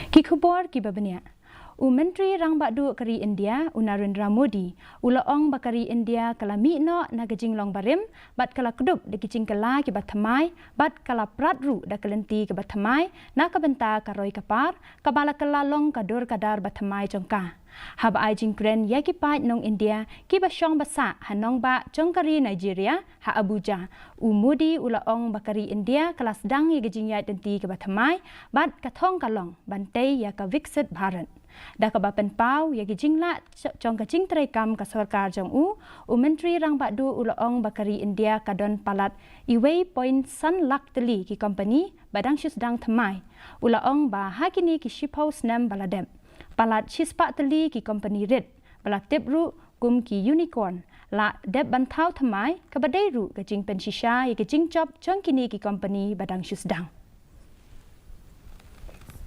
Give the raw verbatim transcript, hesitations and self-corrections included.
Ki khubor kiba bniah. U Myntri Rangbah Duh ka ri India, u Narendra Modi, u la ong ba ka ri India ka la mih noh na ka jinglong barim bad ka la kdup da ki jingkylla kiba thymmai bad ka la prat ruh da ka lynti kaba thymmai na ka bynta ka roi ka par kaba la kylla long ka dur ka dar ba thymmai jong ka. Haba ai jingkren ïa ki paid nong India kiba shong ba sah ha nongbah jong ka ri Nigeria ha Abuja, u Modi u la ong ba ka ri India ka la sdang ïa ka jingïaid lynti kaba thymmai bad ka thong ka long ban tei ïa ka Viksit Bharat. Da kaba pynpaw ïa ki jinglah jong ka jingtreikam ka sorkar jong u, u Myntri Rangbah Duh u la ong ba ka ri India ka don palat iwei point san lak tylli ki kompani ba dang shu sdang thymmai. U la ong ba ha kine ki shiphew snem ba la dep, palat shispah tylli ki kompani rit ba la tip ruh kum ki unicorn la dep ban thaw thymmai, kaba dei ruh ka jingpynshisha ïa ka jingjop jong kine ki kompani ba dang shu sdang.